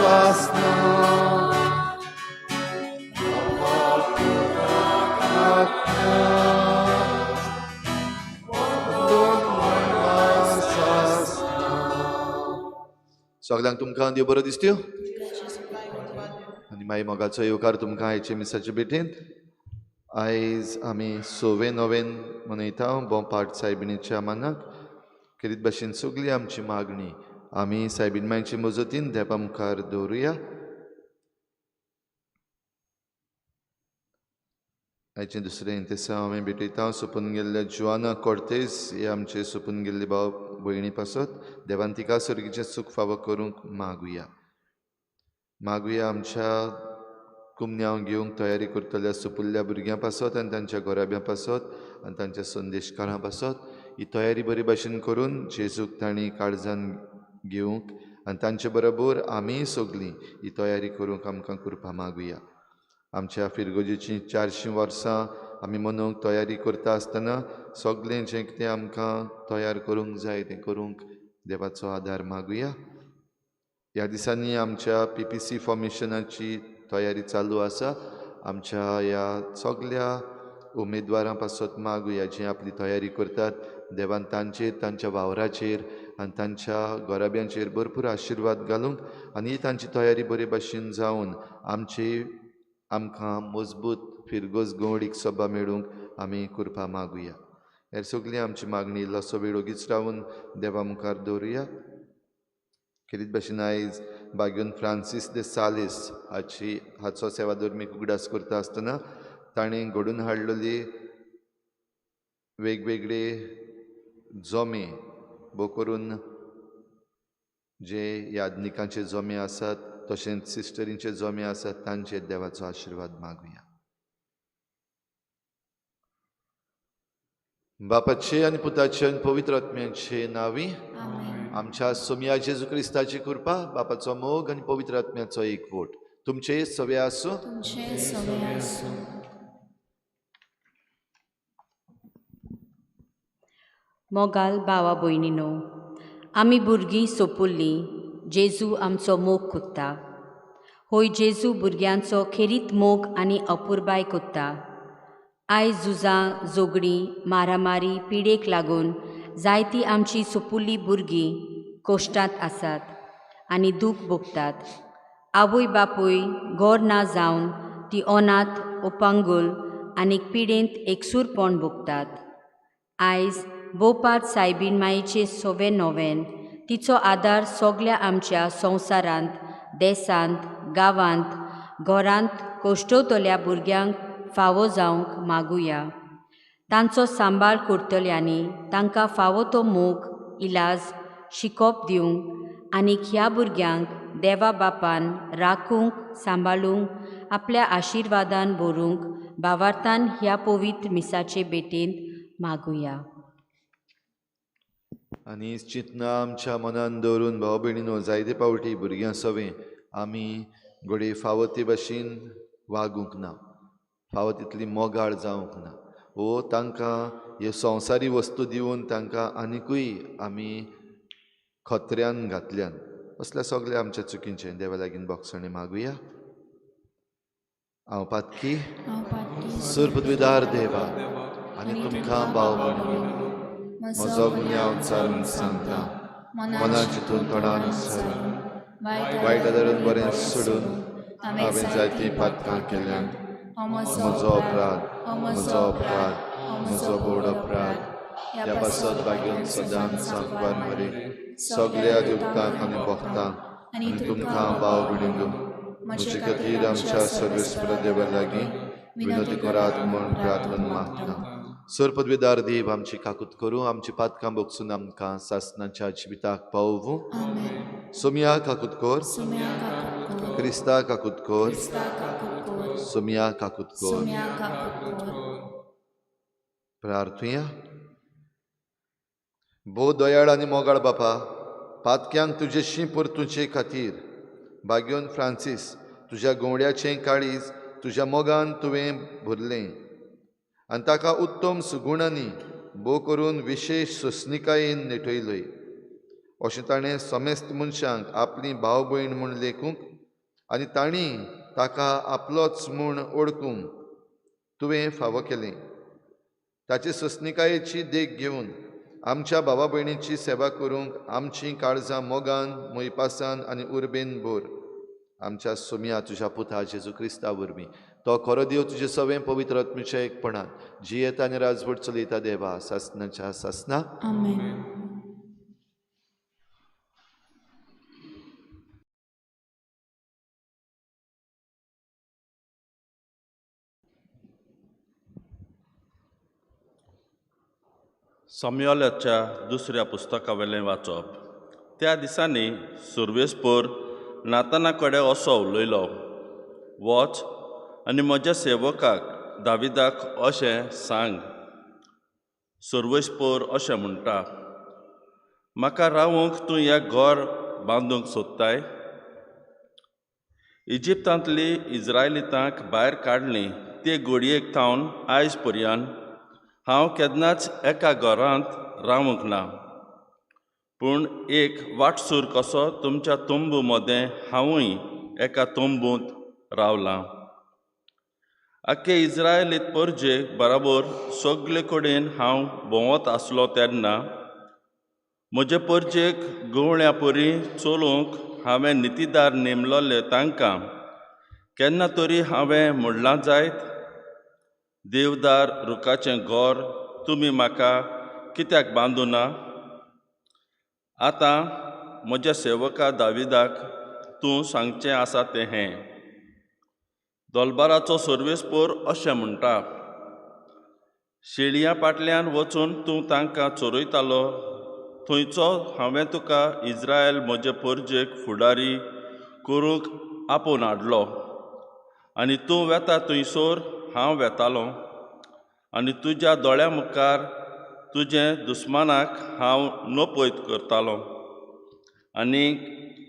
सासना. सगळ्यांक तुमकां देव बरो दिसत्यो आनी मागीर मोगाचो येवकार तुमकां आयचे मिसाचे भेटेंत. आयज आमी सवे नोवेन मनयता बोंपाट सायबिणीच्या मानाक. खेरीत भाशेन सगळी आमची मागणी आमी सायबीण मायचे मजतीन देवा मुखार दवरुया. आयचें दुसरें इंतेसांव आमी भेटयता सोंपून गेल्ल्या जुआना कोर्तेज हे आमचे सोंपून गेल्ले भाव भयणी पासत देवान तिका सर्गीचें सूख फावो करूंक मागुया. मागुया आमच्या कुमन्यांव घेवंक तयारी करतल्या सुपुल्ल्या भुरग्यां पासत आनी तांच्या घराब्यां पासत आनी तांच्या संदेशकारां पासत ही तयारी बरी भाशेन करून जेजूक तांणी काळजान घेवंक आनी तांचे बरोबर आमीय सगळीं ही तयारी करूंक आमकां कृपा मागुया. आमच्या फिरगोजेचीं 400 वर्सां आमी मनोवंक तयारी करता आसतना सगळें जें कितें आमकां तयार करूंक जाय तें करूंक देवाचो आदार मागुया. ह्या दिसांनी आमच्या PPC फॉर्मेशनाची तयारी चालू आसा. आमच्या ह्या सगल्या उमेदवारां पासत मागुया जी आपली तयारी करतात देवान तांचेर तांच्या वावराचेर आनी तांच्या घराब्यांचेर भरपूर आशिर्वाद घालूंक आनी तांची तयारी बरे भाशेन जावन आमची आमकां मजबूत फिरगोज गवडीक सभा मेळूंक आमी कृपा मागुया. हेर सगळी आमची मागणी इल्लोसो वेळ ओगीच रावन देवा मुखार दवरुया. खेरीत भाशेन आयज बाग्यून फ्रांसीस दे सालीस हाची हाचो सेवाधर्मीक उगडास करता आसतना ताणें घडून हाडलेली वेगवेगळे जमे भोव करून जे यादनिकांचे जमे आसात तशेंच सिस्टरींचे जमे आसात तांचेर देवाचो आशिर्वाद मागुया. बापाचे आनी पुताचे आनी पवित्र आत्म्याचे नांवी आमच्या सोमया जेजू क्रिस्ताची कृपा, बापाचो मोग आनी पवित्र आत्म्याचो एकवट तुमचे सवे आसूं. मोगाल भावा भयणीनो, आमी भुरगीं सोपुल्लीं जेजू आमचो मोग कोत्ता. होय जेजू भुरग्यांचो खेरीत मोग आनी अपुरबाय कोत्ता. आयज झुजां, झगडीं, मारामारी, पिडेक लागून जायतीं आमची सोपुल्ली भुरगीं कोश्टांत आसात आनी दूख भोगतात. आवय बापूय घोर ना जावन ती अनाथ, उपांगूल आनी पिडेंत एकसूरपण भोगतात. आयज बोपात सायबीण मायेचे सवे नोवेन तिचो आदार सगल्या आमच्या संवसारांत, देशांत, गांवांत, घरांत कोश्टवतल्या भुरग्यांक फावो जावंक मागुया. तांचो सांबाळ करतल्यांनी तांकां फावो तो मोग, इलाज, शिकोप दिवंक आनी ह्या भुरग्यांक देवा बापान राखूंक, सांबाळूंक, आपल्या आशिर्वादान भरूंक भावार्थान ह्या पवित्र मिसाचे भेटेंत मागुया. आनी चिंतना आमच्या मनान दवरून भाव भयणीनो जायते पावटी भुरग्यां सवें आमी घडये फावो ते भाशेन वागूंक ना, फावो तितली मोगाळ जावंक ना वो तांकां ह्यो संवसारी वस्तू दिवन तांकां आनिकूय आमी खत्र्यान घातल्यान. असल्या सगल्या आमच्या चुकींचें देवा लागीं बोगसणें मागुया. हांव पातकी सुरपदविदार देवा आनी तुमकां भाव भयणीनो म्हजो गुन्यांव चारून सांगता, मना चिंतून तोंडान सारून वायट आदारून बरें सोडून हांवें जायतीं पातकां केल्यांत. म्हजो अपराध, म्हजो अपराध, म्हजो व्हड अपराध. ह्या पासत बागेवन सदांच सांकवार मरे सगल्या देवतांक आनी भक्तांक आनी तुमकां भाव भयणीनो म्हजे खातीर आमच्या सर्वेस्पर देवा लागीं विनोदी करात म्हूण प्रार्थना मागता. सर पदवेदार देव आमची काकूत करूं, आमची पातकां बोगसून आमकां सासनाच्या जिविताक पावोवं. सोमिया काकूत कर, क्रिस्ता काकूत कर, सोमिया काकूत कर. प्रार्थुया. भोव दयाळ आनी मोगाळ बापा, पातक्यांक तुजेशी परतुचे खातीर बाग्योन फ्रांसीस तुज्या गोंवड्याचें काळीज तुज्या मोगान तुवें भरलें आनी ताका उत्तम सुगुणांनी भोव करून विशेश सोंसणिकायेन नेटयलोय. अशें ताणें समेस्त मनशांक आपली भाव भयण म्हूण लेखूंक आनी तांणी ताका आपलोच म्हूण वळखूंक तुवें फावो केलें. ताचे सोंसणिकायेची देख घेवन आमच्या भावा भयणीची सेवा करूंक आमचीं काळजां मोगान, मोयपासान आनी उर्बेन भर. आमच्या सोम्या तुज्या पुता जेजू क्रिस्ता वरवीं, तो खरो देव तुजे सवें पवित्र आत्म्याच्या एकपणान जियेता आनी राजवट चलयता देवा सासनाच्या सासना. आमेन. सामुएलाच्या दुसऱ्या पुस्तकावेलें वाचप. त्या दिसांनी सुर्वेस्पोर नाताना कडेन असो उलयलो, वच आनी म्हज्या सेवकाक दाविदाक अशें सांग, सुर्वेस्पोर अशें म्हणटा, म्हाका रावूंक तूं हें घर बांदूंक सोदताय? इजिप्तांतली इज्रायलितांक भायर काडली ते घडयेक थावन आयज पर्यंत हांव केन्नाच एका घरांत रावूंक ना, पूण एक वाटसूर कसो तुमच्या तंबू मदें हांवूय एका तंबूंत रावलां. आख्खे इज्रायलीत परजे बराबर सगळे कडेन हांव भोंवत आसलो तेन्ना म्हजे परजेक गवळ्या परी चलोवंक हांवें नितीदार नेमलोले तांकां केन्ना तरी हांवें म्हणलां जायत, देवदार रुखाचें घर तुमी म्हाका कित्याक बांदूना? आतां म्हज्या सेवका दाविदाक तूं सांगचें आसा तें हें, दोलबाराचो सर्वेस्पोर अशें म्हणटा, शेळयां फाटल्यान वचून तूं तांकां चोरयतालो थंयचो हांवें तुका इज्रायल म्हजे परजेक फुडारी करूंक आपोवन हाडलो, आनी तूं वेता थंयसर हांव वेतालो, आनी तुज्या दोळ्यां मुखार तुजें दुस्मानाक हांव नपयत करतालो, आनी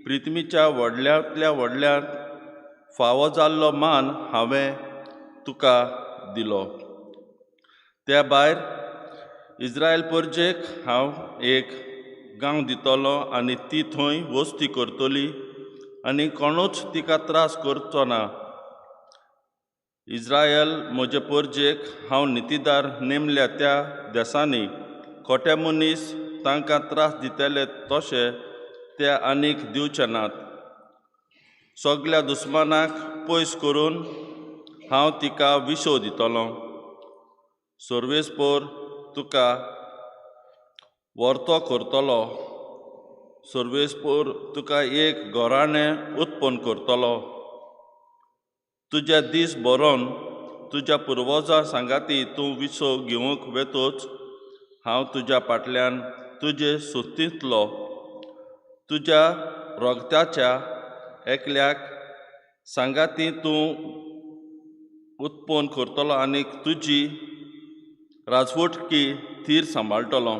प्रिथ्मीच्या व्हडल्यांतल्या व्हडल्यांत फावो जाल्लो मान हांवें तुका दिलो. त्या भायर इज्रायल परजेक हांव एक गांव दितलो आनी ती थंय वस्ती करतली आनी कोणूच तिका त्रास करचो ना. इज्रायल म्हजे परजेक हांव नितीदार नेमल्या त्या देसांनी खोटे मनीस तांकां त्रास दितले तशे ते आनीक दिवचे नात. सगल्या दुस्मानाक पयस करून हांव तिका विसव दितलो. सर्वेस्पोर तुका व्हरतो करतलो, सर्वेस्पोर तुका एक घराणें उत्पन्न करतलो. तुज्या दीस बरोवन तुज्या पुर्वजां सांगाती तूं विसव घेवंक वेतोच हांव तुज्या फाटल्यान तुजे सुस्तींतलो तुज्या रगताच्या एकल्याक सांगाती तूं उत्पन्न करतलो आनी तुजी राजवटकी थीर सांबाळटलो.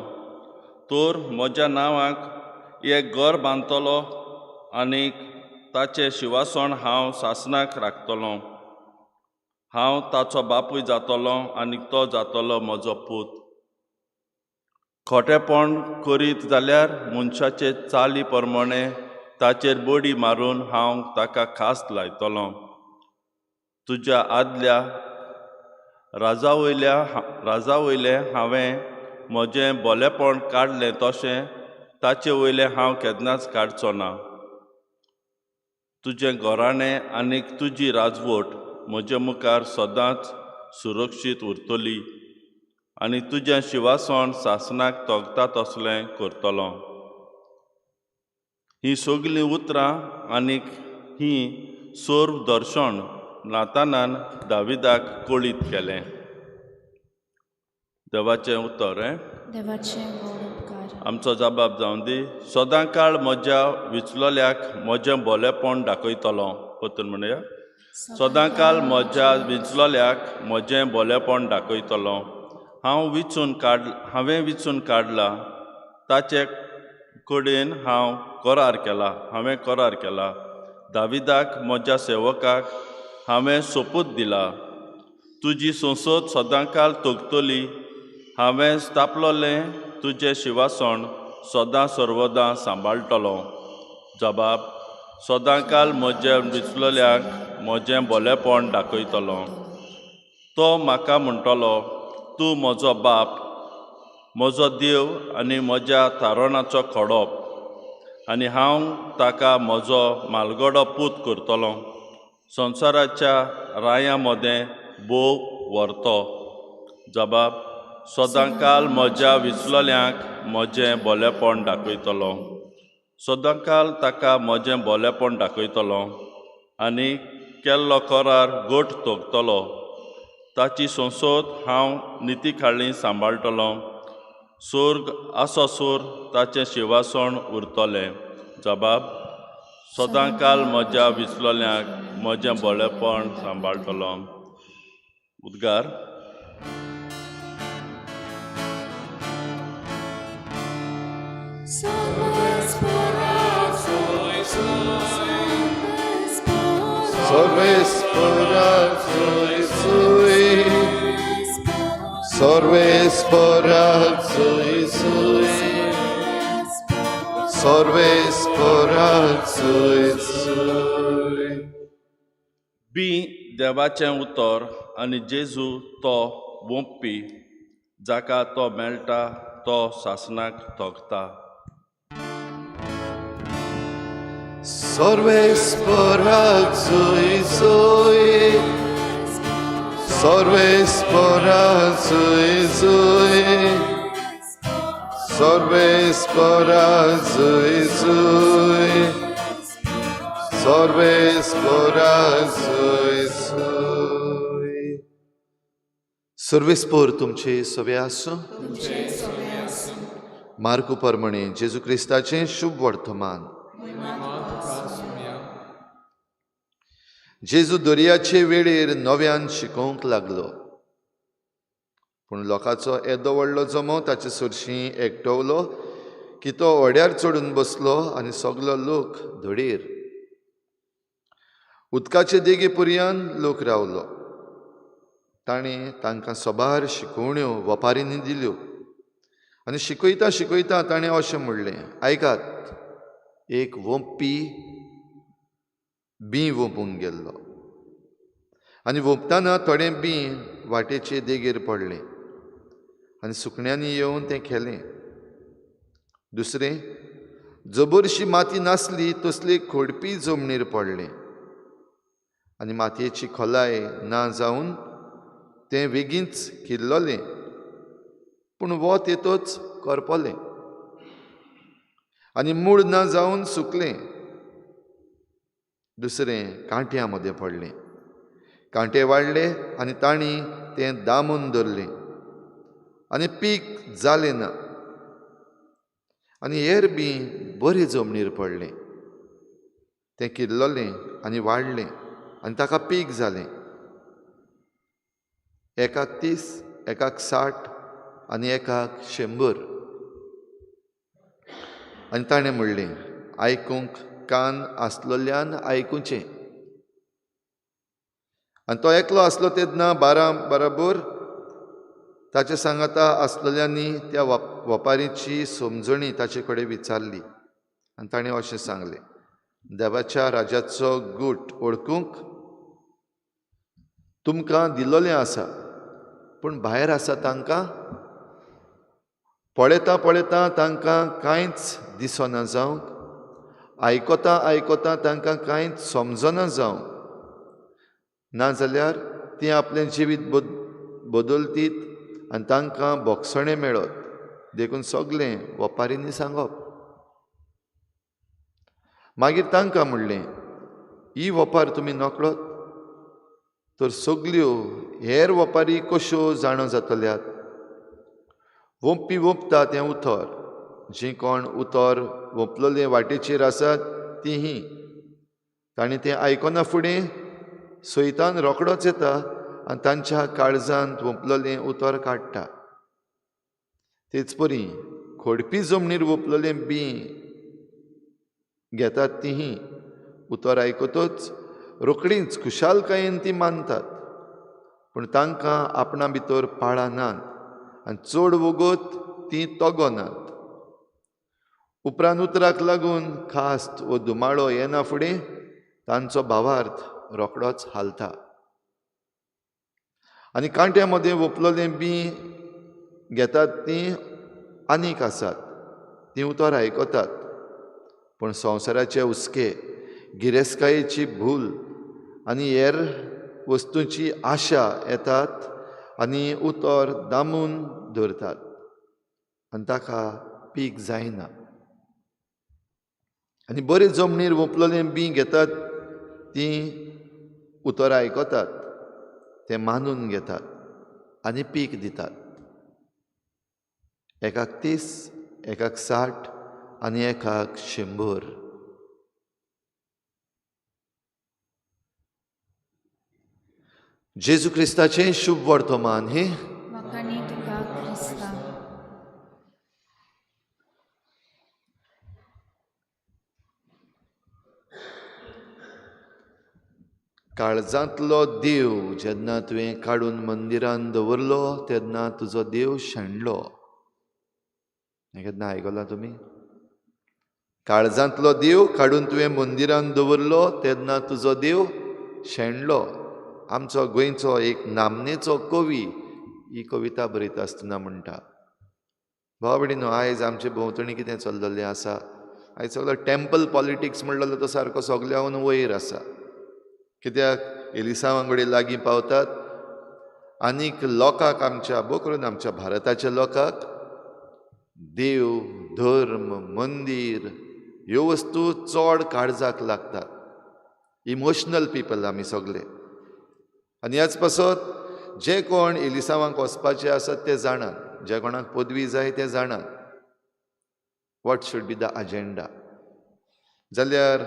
तर म्हज्या नांवाक एक घर बांदतलो आनी ताचें शिवासण हांव सासणाक राखतलो. हांव ताचो बापूय जातलो आनी तो जातलो म्हजो पूत. खोटेपण करीत जाल्यार मनशाचे चाली प्रमाणे ताचेर बडी मारून हांव ताका खास लायतलो. तुज्या आदल्या राजा वयलें हांवें म्हजें बोलेपण काडलें तशें ताचे वयलें हांव केन्नाच काडचो ना. तुजें घराणें आनी तुजी राजवट म्हजे मुखार सदांच सुरक्षीत उरतली आनी तुजें शिवासण सासणाक तगता तसलें करतलो. हीं सगलीं उतरां आनी हीं सर्व दर्शन नातानान दाविदाक कळीत केलें. देवाचें उतर हें देवाचें व्हड उपकार. आमचो जबाब जावन दी. सदां काळ म्हज्या विचलोल्याक म्हजें बोलेपण दाखयतलो. परतून म्हणया, सदां काळ म्हज्या विचलोल्याक म्हजें बोलेपण दाखयतलो. हांवें विचून काडला ताचे कडेन हांव करार केला, हांवें करार केला. दाविदाक म्हज्या सेवकाक हांवें सोपूत दिला, तुजी संसद सदांकाळ तगतली. हांवें स्थापलोलें तुजें शिवासण सदां सर्वदां सांबाळटलो. जबाब सदांकाल म्हज्या विचलोल्यांक म्हजें बोलेपण दाखयतलो. तो म्हाका म्हणटलो, तूं म्हजो बाप, म्हजो देव आनी म्हज्या थारणाचो खडप, आनी हांव ताका म्हजो मालगडो पूत करतलो. संवसाराच्या रायां मदें भोव व्हरतो. जबाब सदांकाल म्हज्या विचलोल्यांक म्हजें बोलेपण दाखयतलो. सदांकाल ताका म्हजें बोलेपण दाखयतलो आनी केल्लो करार गोठ तोखतलो. ताची संसद हांव नितीखाळी सांबाळटलो. सोर्ग आसो सोर ताचें शिवासण उरतलें. जबाब सदांकाल म्हज्या विचलोल्यांक म्हजें बोलेपण सांबाळटलो. उद्गार. बी देवाचें उतर आनी जेजू तो वोंपपी, जाका तो मेळटा तो सासणाक तोखता. सर्वेस्पोर तुमचे सवे आसूं. मार्कू परमणे जेजू क्रिस्ताचें शुभ वर्तमान. जेजू दर्याचे वेळेर नव्यान शिकोवंक लागलो, पूण लोकांचो येदो व्हडलो जमो ताचे सरशीं एकटवलो की तो व्हड्यार चडून बसलो आनी सगलो लोक धडयेर उदकाचे देगे पर्यान लोक रावलो. ताणें तांकां सबार शिकोवण्यो वपारींनी दिल्यो आनी शिकयता शिकयता ताणें अशें म्हणलें, आयकात, एक वोंपपी बीं वोंपूंक गेल्लो आनी वोंपतना थोडें बीं वाटेचे देगेर पडलें आनी सुकण्यांनी येवन तें खेलें. दुसरें जबरशी माती नासली तसली खोडपी जमनीर पडलें आनी मातयेची खोलाय ना जावन तें वेगींच किल्लोलें, पूण वत येतच करपलें आनी मूळ ना जावन सुकलें. दुसरें कांट्यां मदें पडलें, कांटे वाडले आनी तांणी तें दामून धरलें आनी पीक जालें ना. आनी हेर बीं बरें जमनीर पडलें, तें किल्लोलें आनी वाडलें आनी ताका पीक जालें. एकाक 30, एकाक 60 आनी एकाक 100. आनी ताणें म्हणलें, आयकूंक कान आसलोल्यान आयकुचें. आनी तो एकलो आसलो तेन्ना 12 बराबर ताचे सांगाता आसलोल्यांनी त्या वपारीची समजणी ताचे कडेन विचारली आनी ताणें अशें सांगलें, देवाच्या राजाचो गूट वळखूंक तुमकां दिल्लें आसा, पूण भायर आसा तांकां पळयता पळयता तांकां कांयच दिसना जावंक, आयकता आयकता तांकां कांयच समजना जावंक, नाजाल्यार तीं आपलें जिवीत बदलतीत आनी तांकां भोगसणें मेळत. देखून सगलें वपारींनी सांगप. मागीर तांकां म्हणलें, ही वपार तुमी नकळत तर सगल्यो हेर वपारी कश्यो जाणो जातल्यात? वोंपी वोंपता तें उतर, जीं कोण उतर वोंपलोले वाटेचेर आसात तीं ही. तांणी तें आयकना फुडें सैतान रोखडोच येता आनी तांच्या काळजांत वोंपलोलें उतर काडटा. तेच परी खोडपी जमनीर वोंपलोलें बीं घेतात तीं उतर आयकतच रोखडींच खुशालकायेन ती मानतात, पूण तांकां आपणा भितर पाळां नात आनी चड वगत तीं तगनात. उपरांत उतराक लागून खास्त वो धुमाळो येना फुडें तांचो भावार्थ रोखडोच हालता. आनी कांट्या मदें वोपलोलें बीं घेतात तीं आनीक आसात, तीं उतर आयकतात, पूण संवसाराचे हुस्के, गिरेस्तकायेची भूल आनी हेर वस्तूंची आशा येतात आनी उतर दामून दवरतात आनी ताका पीक जायना. आनी बरे जमनीर वोपलोलें बीं घेतात तीं उतरां आयकतात, तें मानून घेतात आनी पीक दितात. एकाक 30, एकाक 60 आनी एकाक 100. जेजू क्रिस्ताचें शुभ वर्तमान हें. काळजांतलो देव जेन्ना तुवें काडून मंदिरान दवरलो तेन्ना तुजो देव शेणलो. हें केन्ना आयकलां तुमी? काळजांतलो देव काडून तुवें मंदिरान दवरलो तेन्ना तुजो देव शेणलो. आमचो गोंयचो एक नामनेचो कवी ही कविता बरयता आसतना म्हणटा. भाव भयणीनो, आयज आमचे भोंवतणी कितें चल्लेलें आसा? आयज सगळो टेम्पल पॉलिटिक्स म्हणलेलो तो सारको सगल्याहून वयर आसा. कित्याक एलिसांवा कडेन लागीं पावतात आनीक लोकांक, आमच्या भोव करून आमच्या भारताच्या लोकांक देव, धर्म, मंदीर ह्यो वस्तू चड काळजाक लागतात. इमोशनल पिपल आमी सगळे. आनी ह्याच पासत जे कोण एलिसांवांक वचपाचे आसात ते जाणात, जे कोणाक पदवी जाय ते जाणात what should be the agenda. जाल्यार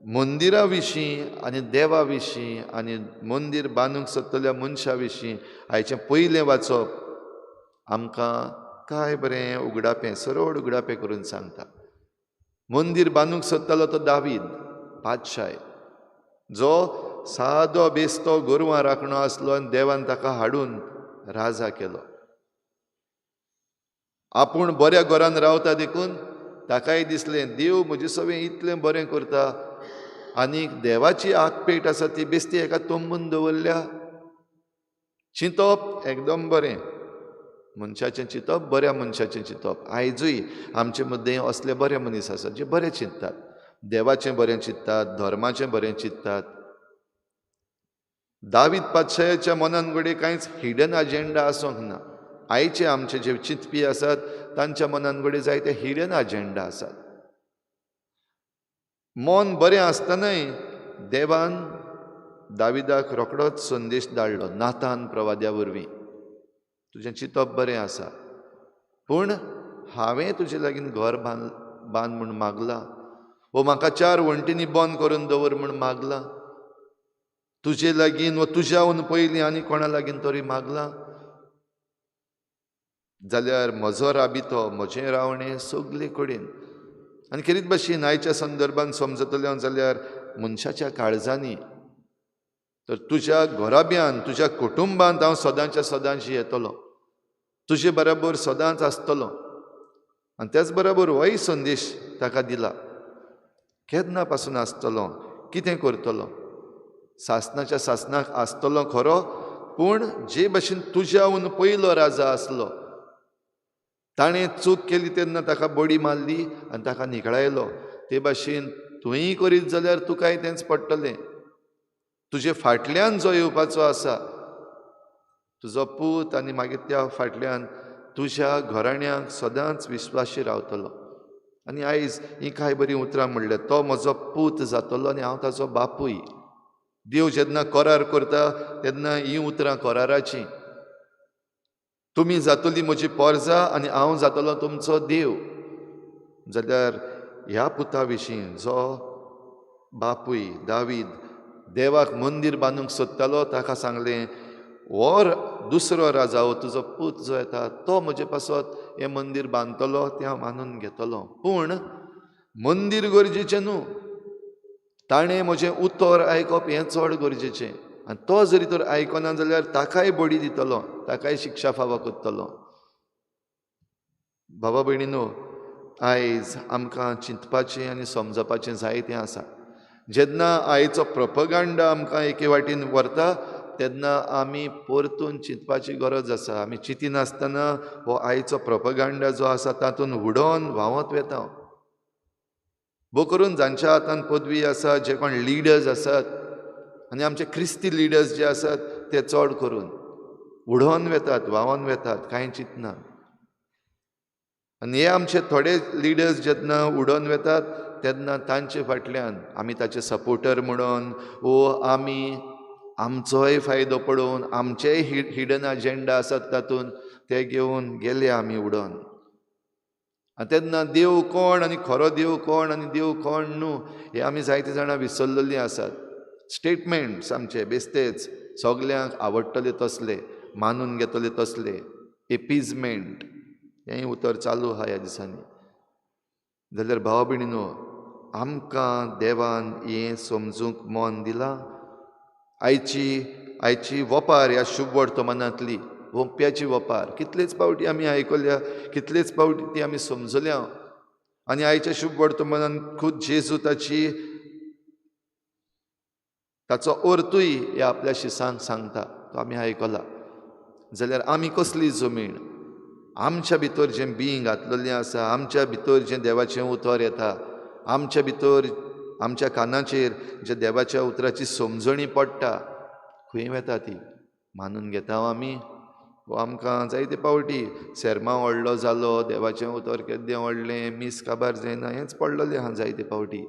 मंदिरा विशीं आनी देवा विशीं आनी मंदीर बांदूंक सोदतल्या मनशा विशीं आयचें पयलें वाचप आमकां काय बरें उगडापें, सरळ उगडापें करून सांगता. मंदीर बांदूंक सोदतालो तो दावीद पातशाय, जो सादो बेस्तो गोरवां राखणो आसलो आनी देवान ताका हाडून राजा केलो. आपूण बऱ्या घरान रावता देखून ताकाय दिसलें देव म्हजें सगळें इतलें बरें करता आनीक देवाची आगपेट आसा ती बेस्ती एका तंबून दवरल्या. चिंतप एकदम बरें, मनशाचें चिंतप, बऱ्या मनशाचें चिंतप. आयजूय आमचे मदें असले बरे मनीस आसात जे बरें चिंततात, देवाचें बरें चिंततात, धर्माचें बरें चिंततात. दावीद पातशायाच्या मनान घडये कांयच हिडन अजेंडा आसूंक ना. आयचे आमचे जे चिंतपी आसात तांच्या मनान घडये जायते हिडन अजेंडा आसात. मन बरें आसतनाय देवान दाविदाक रोखडोच संदेश धाडलो नातान प्रवाद्या वरवीं, तुजें चिंतप बरें आसा, पूण हांवें तुजे लागीं घर बांद म्हूण मागलां, वो म्हाका 4 वण्टींनी बंद करून दवर म्हूण मागलां, तुजे लागीं वो तुज्याहून पयलीं आनी कोणा लागीं तरी मागलां, जाल्यार म्हजो राबितो, म्हजें रावणें सगले कडेन. आनी खेरीत भाशेन आयच्या संदर्भान समजतलें जाल्यार मनशाच्या काळजांनी तर तुज्या घराब्यान, तुज्या कुटुंबांत हांव सदांच्या सदांच येतलो, तुजे बराबर सदांच आसतलो. आनी त्याच बराबर होय संदेश ताका दिला, केन्ना पासून आसतलो, कितें करतलो, सासनाच्या सासनाक आसतलो खरो, पूण जे भाशेन तुज्याहून पयलो राजा आसलो ताणें चूक केली तेन्ना ताका बडी मारली आनी ताका निखळायलो, ते भाशेन तुंय करीत जाल्यार तुकाय तेंच पडटलें. तुजे फाटल्यान जो येवपाचो आसा तुजो पूत आनी मागीर त्या फाटल्यान तुज्या घराण्याक सदांच विस्वाशी रावतलो. आनी आयज हीं कांय बरीं उतरां म्हणल्यार, तो म्हजो पूत जातलो आनी हांव ताचो बापूय. देव जेन्ना करार करता तेन्ना हीं उतरां कराराचीं, तुमी जातली म्हजी पोरजा आनी हांव जातलो तुमचो देव. जाल्यार ह्या पुता विशीं जो बापूय दावीद देवाक मंदीर बांदूंक सोदतालो ताका सांगलें, हो दुसरो राजा हो तुजो पूत जो येता तो म्हजे पासत हें मंदीर बांदतलो, तें हांव मानून घेतलो, पूण मंदीर गरजेचें न्हू, ताणें म्हजें उतर आयकप हें चड गरजेचें. आनी तो जरी तर आयकना जाल्यार ताकाय बडी दितलो, ताकाय शिक्षा फावो करतलो. बाबा भयणीनो, आयज आमकां चिंतपाचें आनी समजपाचें जायतें आसा. जेन्ना आयचो प्रोपगांडा आमकां एके वाटेन व्हरता तेन्ना आमी परतून चिंतपाची गरज आसा. आमी चिंतिनासतना हो आयचो प्रोपगांडा जो आसा तातूंत उडोवन व्हांवत वेता. भोव करून जांच्या हातान पदवी आसा, जे कोण लिडर्स आसात आनी आमचे क्रिस्ती लिडर्स जे आसात ते चड करून उडोवन वेतात, व्हांवन वेतात, कांय चिंतना. आनी हे आमचे थोडे लिडर्स जेन्ना उडोवन वेतात तेन्ना तांचे फाटल्यान आमी ताचे सपोर्टर म्हणून वो आमी आमचोय फायदो पळोवन आमचेय हिडन अजेंडा आसात तातूंत ते घेवन गेले आमी उडोवन. आनी तेन्ना देव कोण आनी खरो देव कोण आनी देव कोण न्हू हे आमी जायते जाणां विसरलेलीं आसात. स्टेटमेंट्स आमचे बेस्तेच सगल्यांक आवडटले तसले, मानून घेतले तसले, एपिजमेंट हें उतर चालू आहा ह्या दिसांनी. जाल्यार भाव भयणीनो, आमकां देवान हें समजूंक मन दिलां. आयची वपार ह्या शुभ वर्तमानांतली वोंप्याची वपार कितलेच पावटी आमी आयकल्या, कितलेच पावटी ती आमी समजल्या. आनी आयच्या शुभ वर्तमानान खूद जेजू ताचो अर्थूय ह्या आपल्या शिसांक सांगता, तो आमी आयकला. जाल्यार आमी कसली जमीन, आमच्या भितर जें बीं घातलेलें आसा, आमच्या भितर जें देवाचें उतर येता, आमच्या भितर आमच्या कानाचेर जे देवाच्या उतराची समजणी पडटा, खंय वेता ती मानून घेता आमी? वो आमकां जायते पावटी सेर्मांव व्हडलो जालो, देवाचें उतर केद्दें व्हडलें, मीस काबार जायना, हेंच पडलेलें आहा जायते पावटी.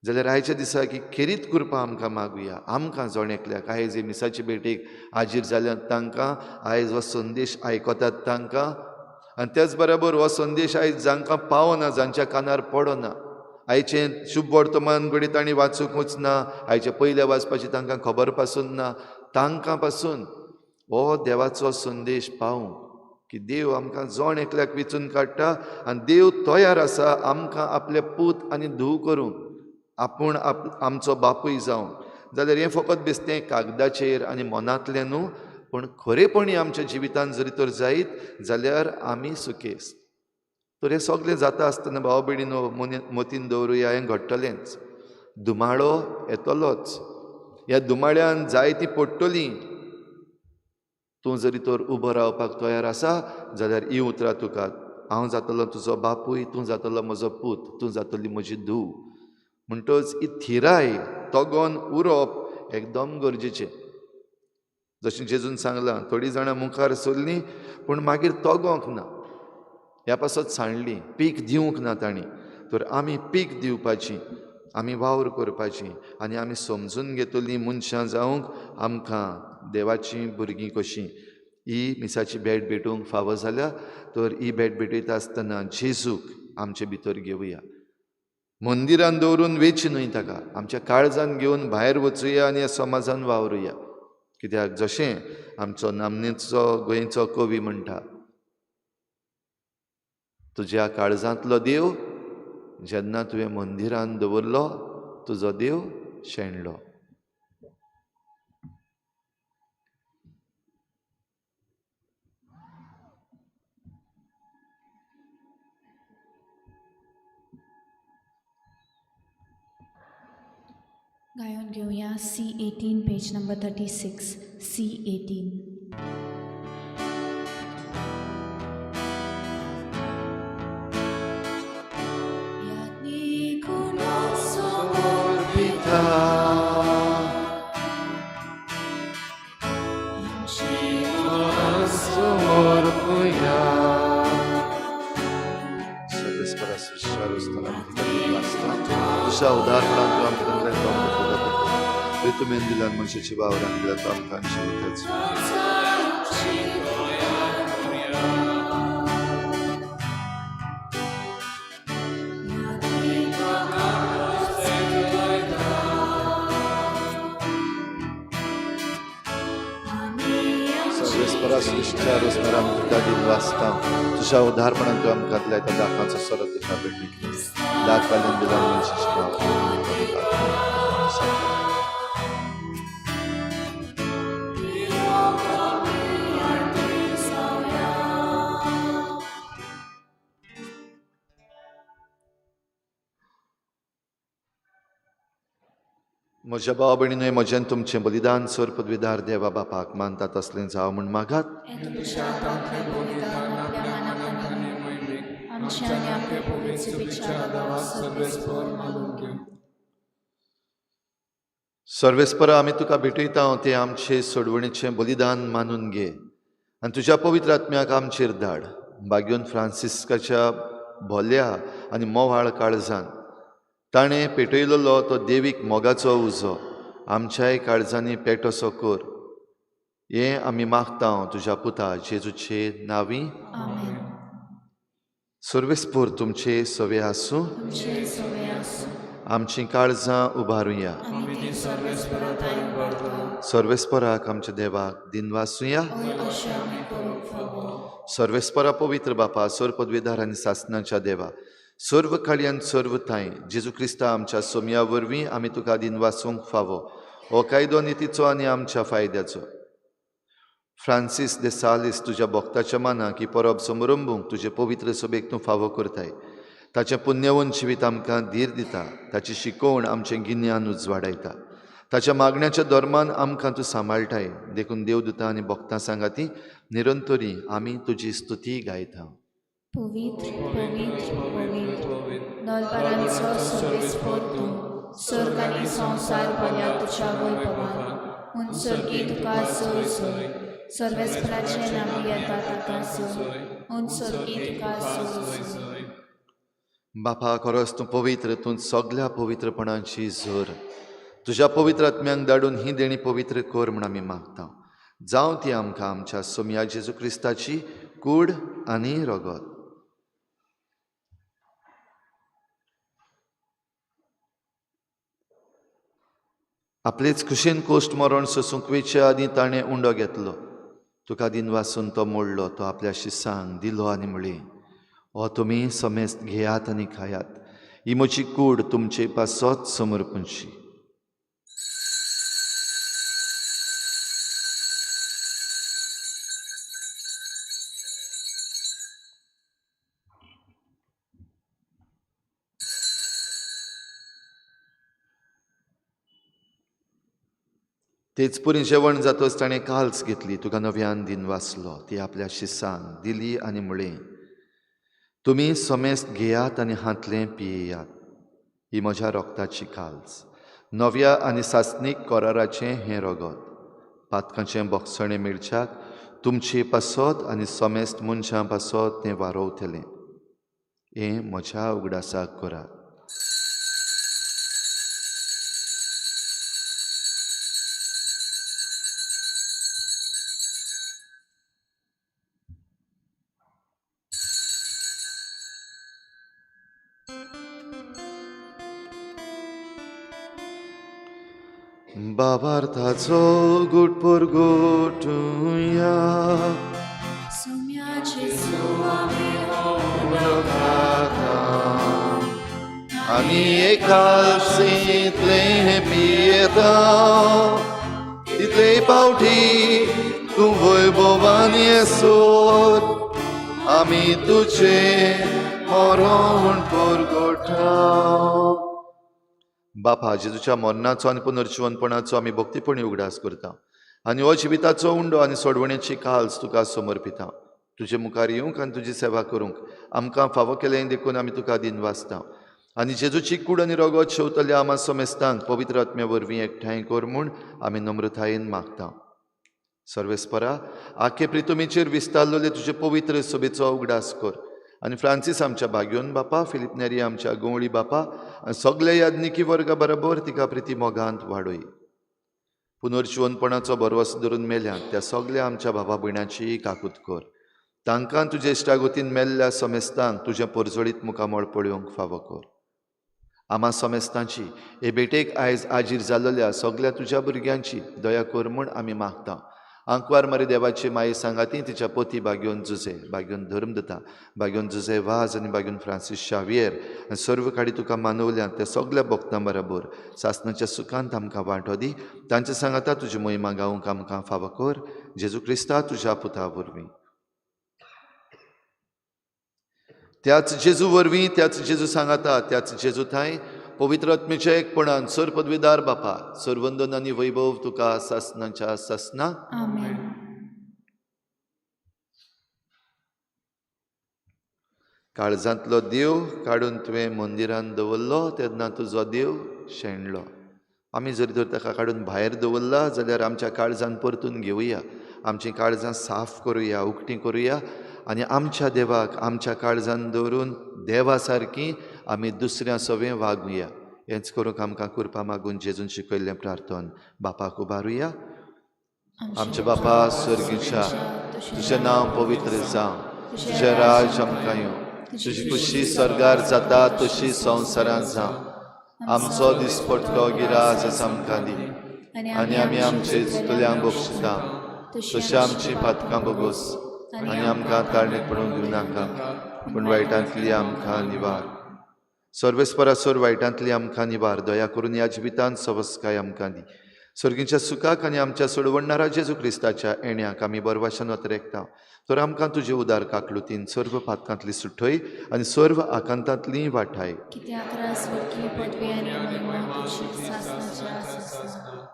जाल्यार आयच्या दिसा की खेरीत कृपा आमकां मागुया. आमकां जण एकल्याक आयज हे मिसाचे भेटेक हाजीर जाल्यात तांकां आयज हो संदेश आयकतात तांकां, आनी त्याच बरोबर हो संदेश आयज जांकां पावना, जांच्या कानार पडना, आयचें शुभ वर्तमान घडये तांणी वाचूंकूच ना, आयचे पयल्या वाचपाची तांकां खबर पासून ना, तांकां पासून हो देवाचो संदेश पावूं की देव आमकां जण एकल्याक विचून काडटा आनी देव तयार आसा आमकां आपले पूत आनी धूव करूंक, आपूण आमचो बापूय जावं. जाल्यार हें फकत बेस्तें कागदाचेर आनी मनांतलें न्हू, पूण खरेपणी आमच्या जिवितांत जरी तर जायत जाल्यार आमी सुखेस्त. तर हें सगळें जाता आसतना भाव भयणीनो मतीन दवरुया, हें घडटलेंच. धुमाळो येतलोच, ह्या धुमाळ्यान जायती पडटली. तूं जरी तर उबो रावपाक तयार आसा जाल्यार ही उतरां तुका, हांव जातलो तुजो बापूय, तूं जातलो म्हजो पूत, तूं जातली म्हजी धूव. म्हणटच ही थिराय तगोन उरप एकदम गरजेचें. जशें जेजून सांगलां, थोडीं जाणां मुखार सरलीं पूण मागीर तगोंक ना, ह्या पासत सांडलीं, पीक दिवंक ना तांणी. तर आमी पीक दिवपाची, आमी वावर करपाची आनी आमी समजून घेतलीं मनशां जावंक आमकां देवाचीं भुरगीं कशीं. ही मिसाची भेट भेटूंक फावो जाल्या तर ही भेट भेटयता आसतना जेजूक आमचे भितर घेवया, मंदिरान दवरून वेची न्हय ताका, आमच्या काळजान घेवन भायर वचुया आनी ह्या समाजान वावरुया. कित्याक जशें आमचो नामनेचो गोंयचो कवी म्हणटा, तुज्या काळजांतलो देव जेन्ना तुवें मंदिरान दवरलो तुजो देव शेणलो. गायन घेवया C18 page number 36, C18. मनशाची वावरान दिला तो आमकां शिकयताच. तुज्या उदारपणान तूं आमकां दिलाय त्या दाखाचो सोरो तुका भेटयतलो. दाख वाल्यान दिला मनशाची वावरान. म्हज्या भाव भयणीनूय म्हजें तुमचें बलिदान सर पदवीदार देवा बापाक मानता तसलें जावं म्हूण मागात। सर्वेस्परा आमी तुका भेटयता तें आमचे सोडवणीचें बलिदान मानून घे आनी तुज्या पवित्र आत्म्याक आमचेर धाड। बाग्योन फ्रांसिस्काच्या भोल्या आनी मोवाळ काळजान ताणें पेटयलेलो तो देवीक मोगाचो उजो आमच्याय काळजांनी पेटोसो कर, हें आमी मागता तुज्या पुता जेजूचे नांवी। सर्वेस्पोर तुमचे सवे आसूं। आमचीं काळजां उबारुया। सर्वेस्पराक आमच्या देवाक दिनवासुया। सर्वेस्परा पवित्र बापा, सर्व पदवीदार आनी सासनाच्या देवा, सर्व काळयान सर्व थांय जेजू क्रिस्ता आमच्या सोमया वरवीं आमी तुका दिनवासूंक फावो हो कायदो नितीचो आनी आमच्या फायद्याचो। फ्रांसीस दे सालीस तुज्या भक्ताच्या मनाक ही परब समरंबूंक तुजे पवित्र सभेक तूं फावो करताय। ताचें पुण्यवंत जिवीत आमकां धीर दिता, ताची शिकोवण आमचें गिन्यान उजवाडायता, ताच्या मागण्याच्या धर्मान आमकां तूं सांबाळटाय। देखून देवदूतां आनी भक्तां सांगाती निरंतरी आमी तुजी स्तुती गायता। पवित्र पवित्र पवित्र दरबारांचो सर्वेस्पोर तूं, स्वर्ग आनी संवसार भरल्या तुज्या वैभवान। उंचर्गी तुका जय जय, सर्वेस्पराचे नांव येता ताका जय, उंचर्गी तुका जय जय। बापा खरोच तूं पवित्र, तूं सगल्या पवित्रपणाची झर। तुज्या पवित्र आत्म्यांक धाडून ही देणी पवित्र कर म्हूण आमी मागता। जावं ती आमकां आमच्या सोमया जेजू क्रिस्ताची कूड आनी रगत। आपलेच खुशेन कोश्ट मरण सोसूंक वेचे आदीं ताणें उंडो घेतलो, तुका दिनवासून तो मोडलो, तो आपल्या शिसांक दिलो आनी म्हणलें, हो तुमी समेस्त घेयात आनी खायात, ही म्हजी कूड तुमचे पासत समर्पणची। तेच पुरी जेवण जातच ताणें काल्स घेतली, तुका नव्यान दिन वाचलो, ती आपल्या शिसांक दिली आनी म्हणलें, तुमी समेस्त घेयात आनी हांतलें पियेयात, ही म्हज्या रोगताची काल्स, नव्या आनी सासणीक कराराचें हें रगत, पातकांचें बोगसणें मेळच्याक तुमचे पासत आनी समेस्त मनशां पासत तें वारोवतलें, हें म्हज्या उगडासाक करात। बाबार्थाचो गुट परगोटुया, आनी एकालसींतलें पियेता तितले पावटी तूं वैभवान येसोर आमी तुजें मरण परगोटा। बापा जेजूच्या मरणाचो आनी पुनर्जिवनपणाचो आमी भक्तीपणी उगडास करता आनी हो जिविताचो उंडो आनी सोडवणेची काल्स तुका समर्पिता। तुजे मुखार येवंक आनी तुजी सेवा करूंक आमकां फावो केलें देखून आमी तुका दिनवासता आनी जेजूची कूड आनी रगत शेवतल्या आमा समेस्तांक पवित्र आत्म्या वरवीं एकठांय कर म्हूण आमी नम्रतायेन मागता। सर्वेस्परा आखे प्रितुमीचेर विस्तारलेले तुजे पवित्र सभेचो उगडास कर आनी फ्रांसीस आमच्या भाग्योन बापा, फिलीप नेरी आमच्या गवळी बापा आनी सगल्या याज्ञिकी वर्गा बरोबर तिका प्रिती मोगांत वाडय। पुनर्जिवनपणाचो भरवस धरून मेल्या त्या सगल्या आमच्या बाबा भयणाची काकूत कर, तांकां तुजे इश्टागतीन मेल्ल्या समेस्तांक तुजें परजळीत मुखामळ पळोवंक फावो कर। आमा समेस्तांची हे भेटेक आयज आजीर जाल्ल्या सगल्या तुज्या भुरग्यांची दया कर म्हूण आमी मागता। आंकवार मारी देवाची माई सांगाती तिच्या पती बाग्योन जुजे, बाग्योन धर्मदता, बाग्योन जुजे वाज आनी बाग्योन फ्रांसीस शावियर आनी सर्व काडी तुका मानवल्यात त्या सगल्या भक्तां बरोबर सासणाच्या सुखांत आमकां वांटो दी। तांचे सांगाता तुजी मोहिमा गावंक आमकां फावो कर, जेजू क्रिस्ता तुज्या पुता वरवीं। त्याच जेजू वरवीं, त्याच जेजू सांगाता, त्याच जेजू थांय पवित्र आत्मेच्या एकपणान सर पदवीदार बापा, सरवंदन आनी वैभव तुका सासनाच्या सासना. आमेन. काळजांतलो देव काडून तुवें मंदिरान दवरलो तेन्ना तुजो देव शेणलो. आमी जरी तर ताका काडून भायर दवरला जाल्यार आमच्या काळजान परतून घेवया, आमचीं काळजां साफ करुया, उक्तीं करुया आनी आमच्या देवाक आमच्या काळजान दवरून देवा सारकी आमी दुसऱ्या सवें वागुया. हेंच करूंक आमकां कृपा मागून जेजून शिकयल्लें प्रार्थन बापाक उबारुया. आमच्या बापा स्वर्गीच्या, तुजें नांव पवित्र जावं, तुजें राज आमकां येवं, तुजी खुशी स्वर्गार जाता तशी संवसारांत जावं. आमचो दिसपटको गिराज आमकां दी आनी आमी आमचे चुकल्यांक बक्षिता तशी आमची पातकां बोगोस आनी आमकां ताळणेक पडूंक दिवं नाका, पूण वायटांतली आमकां निवार. सर्वेस्परासोर वायटांतली आमकां निवार. दया करून ह्या जिवितांत सवस्काय आमकां दी. सर्गीच्या सुखाक आनी आमच्या सोडवणणारा जेजू क्रिस्ताच्या येण्याक आमी बरवाशान वतरेकता. तर आमकां तुजे उदार काकलुतीन सर्व पातकांतली सुठय आनी सर्व आकांतांतली वाठाय. कित्याक राजवटकी पदवी आनी महिमा तुजी सासणाच्या सासणा.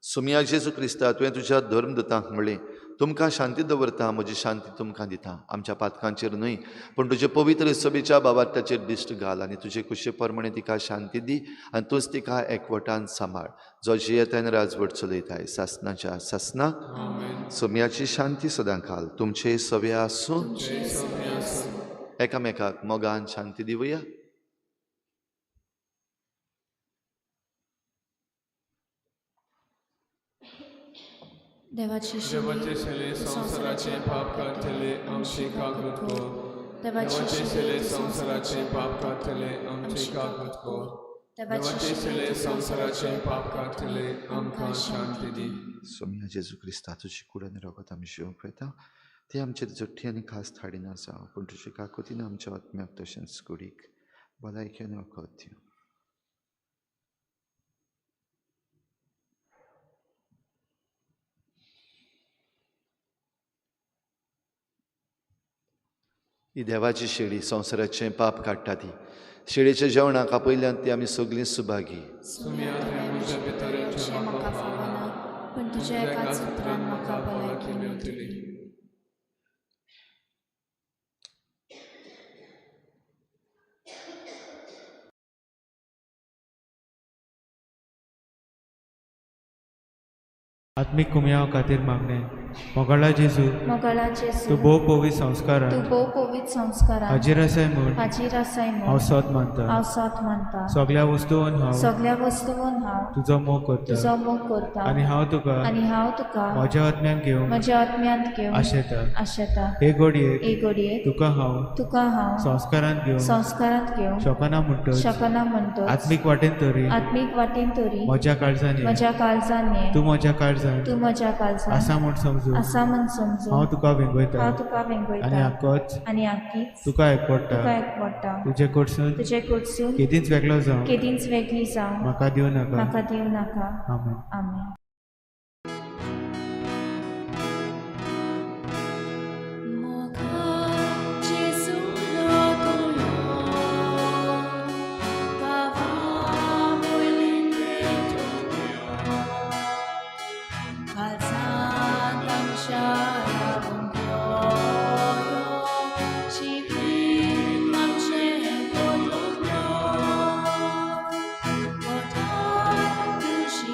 सुमिया जेजू क्रिस्ता, तुवें तुज्या धर्मदूतांक म्हणलें, तुमकां शांती दवरता, म्हजी शांती तुमकां दिता. आमच्या पातकांचेर न्हय पूण तुजे पवित्र सभेच्या बाबार्थाचेर दिश्ट घाल आनी तुजे खुशे प्रमाणे तिका शांती दी आनी तूंच तिका एकवटान सांबाळ, जो जियेतान राजवट चलयताय सासनाच्या सासना. सोम्याची शांती सदां काल तुमचे सवे आसूं. एकामेकाक मोगान शांती दिवया. देवाची देवाचे शेले संवसाराचे पाप काडटले आमची काकूत कर. देवाचे शेले संवसाराचे पाप काडटले आमची काकूत कर. देवाचे शेले संवसाराचे पाप काडटले आमकां शांती दी. सोम्या जेजू क्रिस्ता, तुजी कूड आनी रगत आमी शिवंक वयता ती आमचेर जोठी आनी खास थाडिना जावं, पूण तुजी काकुतीन आमच्या आत्म्याक तशेंच कुडीक भलायकी आनी वखद दिवं. ही देवाची शेळी संवसाराचें पाप काडटा ती शेळीच्या जेवणाक आपयल्यान ती आमी सगळीं सुभागी. सुम्या तुवें म्हज्या भितर येवचें म्हाका फावना, पूण तुज्या एकाच उतरान म्हाका भलायकी मेळटली. आत्मीक कुमयाव खातीर मागणें. मोगाळा जेजू, मोगाळा जेजू, तूं भोव पवित्र संस्कारान तूं भोव पवित्र संस्कारान हाजीर आसाय म्हूण हाजीर आसाय हांव म्हूण सोद मानता. हांव सोद मानता. सगळ्या वस्तून हांव सगळ्या वस्तून हांव तुजो मोग करता तुजो मोग करता आनी हांव तुका आनी हांव तुका म्हज्या आत्म्यान घेवंक म्हज्या आत्म्यांत घेवन आशेता. आशेता. हे घडयेक हे घडयेक तुका हांव तुका हांव संस्कारांत घेवंक संस्कारांत घेवंक शकना म्हणटच शकना म्हणटच आत्मीक वाटेन तरी आत्मीक वाटेन तरी म्हज्या काळजान ये. म्हज्या काळजान ये. तूं म्हज्या काळजान तूं म्हज्या काळजान आसा म्हूण समजून आसा म्हूण समजून हांव तुका वेंगयता हांव तुका आनी वेंगयता आकोच आनी आकीच तुका एकवडटा. तुका एकवडटा. तुजे कडसून तुजे कडसून केदींच वेगळो जावं केदींच वेगळी जावं म्हाका दिवं नाका. म्हाका दिवं नाका. आमेन. आमेन. She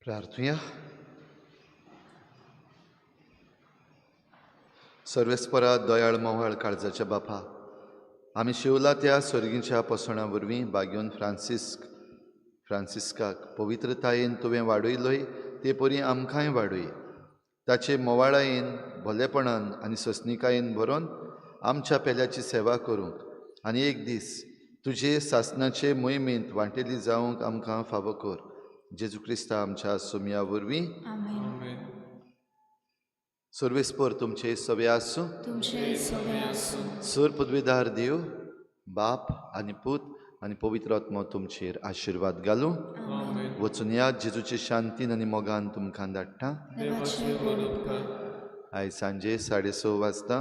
प्रार्थुया. सर्वेस्परा दयाळ मोवाळ काळजाच्या बापा, आमी शिवला त्या सर्गीच्या पोसणां वरवीं बागेवन फ्रांसिस्काक पवित्रतायेन तुवें वाडयलोय ते परी आमकांय वाडय. ताचे मोवाळायेन, भलेपणान आनी सोंसणिकायेन भरोन आमच्या पेल्याची सेवा करूंक आनी एक दीस तुजे सासणाचे मोहिमेंत वांटेली जावंक आमकां फावो कर. जेजू क्रिस्ता आमच्या सोमया वरवीं. आमेन. आमेन. सर्वेस्पर तुमचे सवे आसूं. तुमचे सगळे आसूं. सर पदवीदार देव बाप आनी पूत आनी पवित्र आत्मो तुमचेर आशिर्वाद घालूं. आमेन. वचून या, जेजूचे शांतीन आनी मोगान तुमकां धाडटा. देवाचे व्हड उपकार. आयज सांजे 6:30 वाजता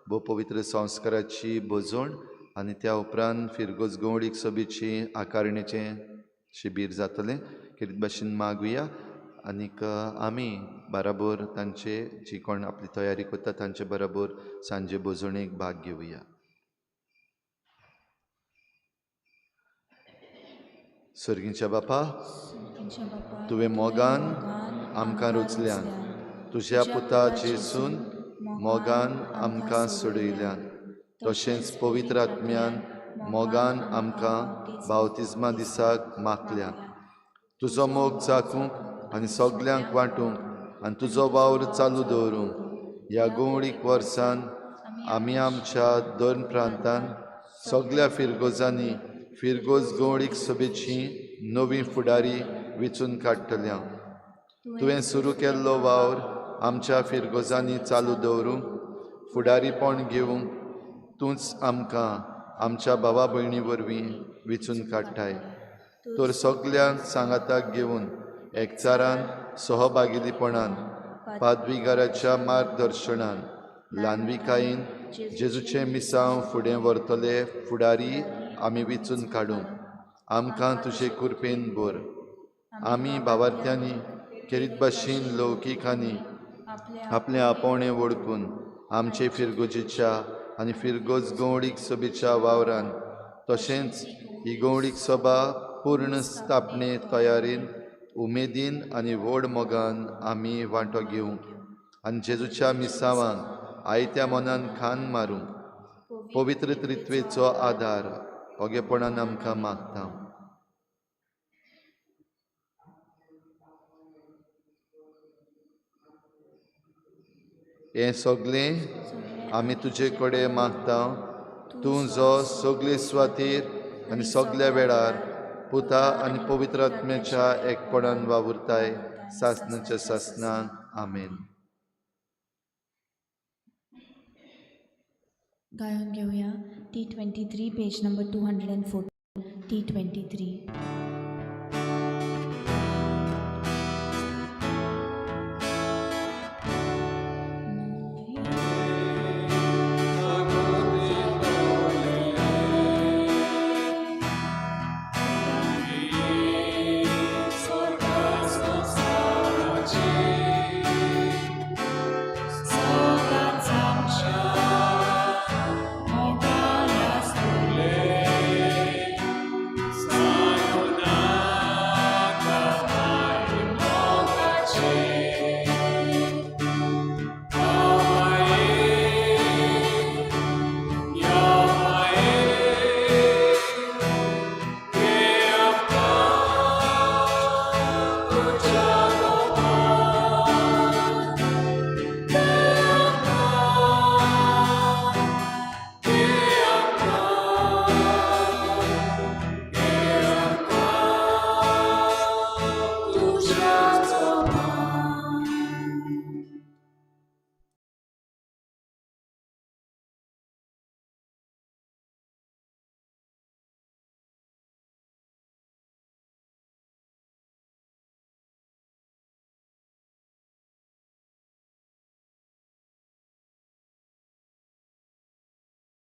भोव पवित्र संस्काराची भोजवण आनी त्या उपरांत फिरगोज गवळीक सभेची आकारणेचें शिबीर जातलें. कितें भाशेन मागुया आनीक आमी बराबर तांचे जी कोण आपली तयारी करता तांचे बराबर सांजे भोजवणेक भाग घेवया. सर्गीच्या बापा, तुमच्या बापा, तुवें मोगान आमकां रुचल्यान, तुज्या पुता जेसून मोगान आमकां सोडयल्यान, तशेंच पवित्र आत्म्यान मोगान आमकां बावतिज्मा दिसाक मागल्या. तुजो मोग चाखूंक आनी सगल्यांक वांटूंक आनी तुजो वावर चालू दवरूंक ह्या गोवळीक वर्सान आमी आमच्या दोन प्रांतान सगल्या फिरगोजांनी फिरगोज गवळीक सभेची नवी फुडारी वेंचून काडटल्या. तुवें सुरू केल्लो वावर आमच्या फिरगोजांनी चालू दवरूंक फुडारीपण घेवंक तूंच आमकां आमच्या भावा भयणी वरवीं वेंचून काडटाय. तर सगल्यांक सांगाताक घेवन एकचारान सहभागिलीपणान पादविगाराच्या मार्गदर्शनान ल्हानविकायेन जेजूचें मिसांव फुडें व्हरतले फुडारी आमी वेंचून काडूंक आमकां तुजे कृपेन भर. आमी भावार्थ्यांनी खेरीत भाशेन लौकिकांनी आपलें आपोवणें वळखून आमचे फिरगोजेच्या आनी फिरगोज गवळीक सभेच्या वावरान तशेंच ही गवळीक सभा पूर्ण स्थापने तयारेन उमेदीन आनी व्हड मोगान आमी वांटो घेवंक आनी जेजूच्या मिसावांक आयत्या मनान खान मारूंक पवित्र त्रित्वेचो आदार ओगेपणान आमकां मागता. हें सगळें आमी तुजे कडेन मागता, तूं जो सगळे सुवातेर आनी सगल्या वेळार पुता आनी पवित्र आत्म्याच्या एकपणान वावुरताय सासणाच्या सासणाक. आमेन. गायन घेवया T 23, page number 204, T 23.